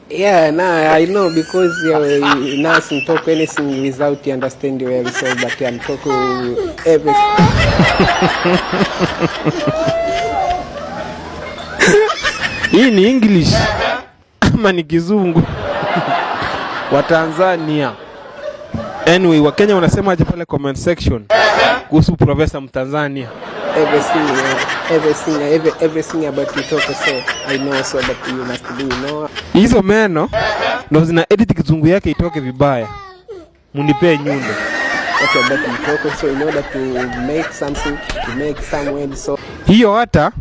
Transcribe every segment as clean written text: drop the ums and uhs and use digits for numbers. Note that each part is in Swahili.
Yeah, nah, I know because nothing talk anything without you understand well. So, but I'm talking everything. Hii ni English ama ni Kizungu? Wa Tanzania. Anyway, Wakenya wanasema aje pale comment section kuhusu Profesa Mtanzania? Everything, everything, everything about you talk. So I know. So, but you must be, you know. Hizo meno ndo zina edit Kizungu yake itoke vibaya. Munipee nyundo. What about you talk? So in order to make something, to make some word. So Hiyo hata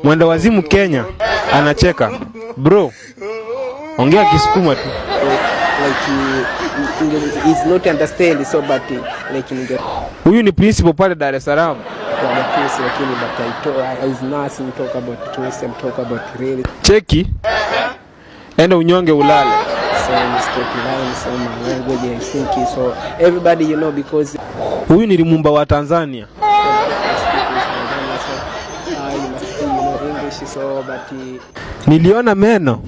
mwenda wazimu Kenya anacheka. Bro, ongea Kisukuma tu. Like is not understand. So, but like in Huyu ni principal pale Dar es Salaam. Lakini but I talk, I is nothing talk about truth and talk about really. Cheki, enda unyonge ulale. So stop lying. So my language, I think so. Everybody, you know, because Huyu ni Lumumba wa Tanzania. So, you must be, you know, English. So, but Niliona meno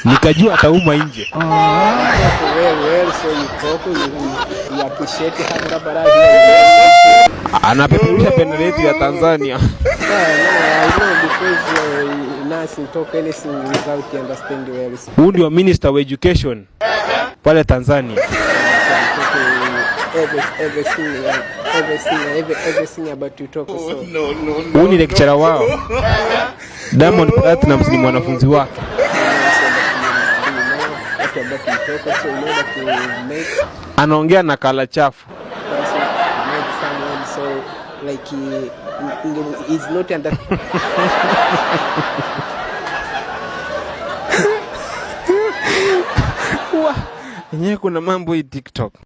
nikajua atauma nje. Well, well, so you talk, you appreciate Hanga Barazi. Anapeperusha bendera yetu ya Tanzania. Yeah, no, I know because nothing talk anything without you understand well. So, Huyu ndio minister wa education pale Tanzania. I'm talking everything, everything, everything about you talk. So Huyu ni lecturer wao. Diamond Platnumz ni mwanafunzi wake. So but you must be, you know, what about you talk. So in order to make Anaongea na kala chafu. Something, to make someone so like is not under. Yenyewe kuna mambo hii TikTok.